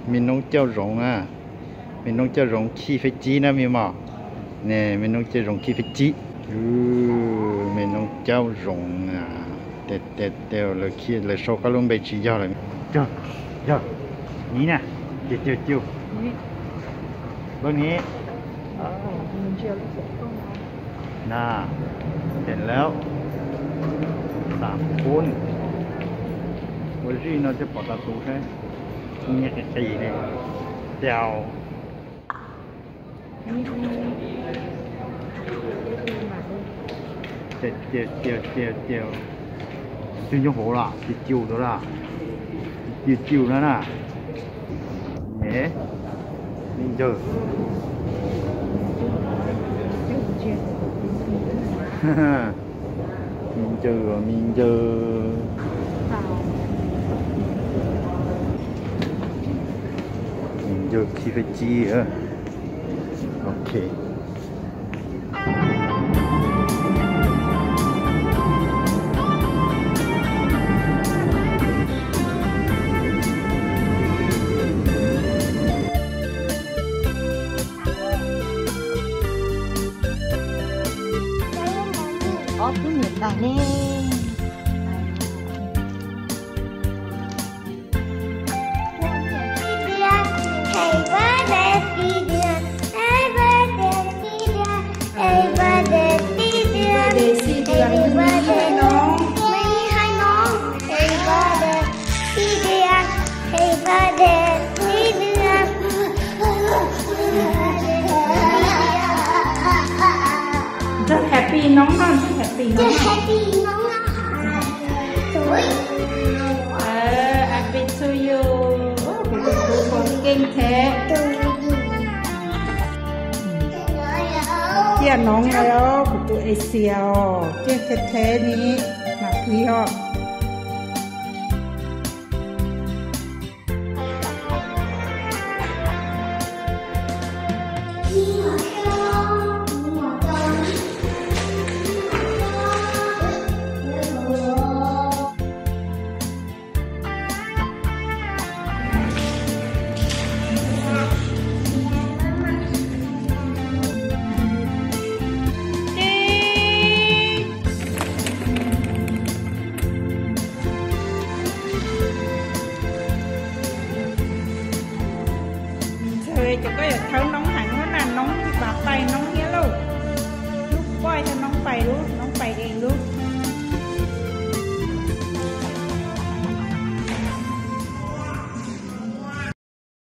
Me noob cauj zoov na, me noob cauj zoov khi feb tsib na me mos. Ne, me noob cauj zoov khi feb tsib. Me noob cauj zoov, tias tias tias lawv khi lawv sau koj lub npe tsis yog lawm. Yog, yog, ni na, tias tias tias, lub ni. Na, tias lawm, xam pub ua zij no thiaj pom tau tus thiab. Nyias qis qis ne, tias, tias, tias, tias, tias, twg nyob hauv lawm, tias tias tus lawm, tias tias tus na na. E, me ntsaws, me ntsaws, me ntsaws, me ntsaws khi feb tsib. Ok. Ob tug niam tais ne. Ntshe happy noob no, ntshe happy noob no. Happy to you. Kuv tus kuv tus keej thiab. Ciaj noob lawm os, kuv tus Asia os, ciaj thiab thiab ni, mam pib os. Ntxawg, cov koj yuav thawb noob heev na, noob ib pas pais noob thiab lauj. Lub poj yog noob pais lub, noob pais es lub.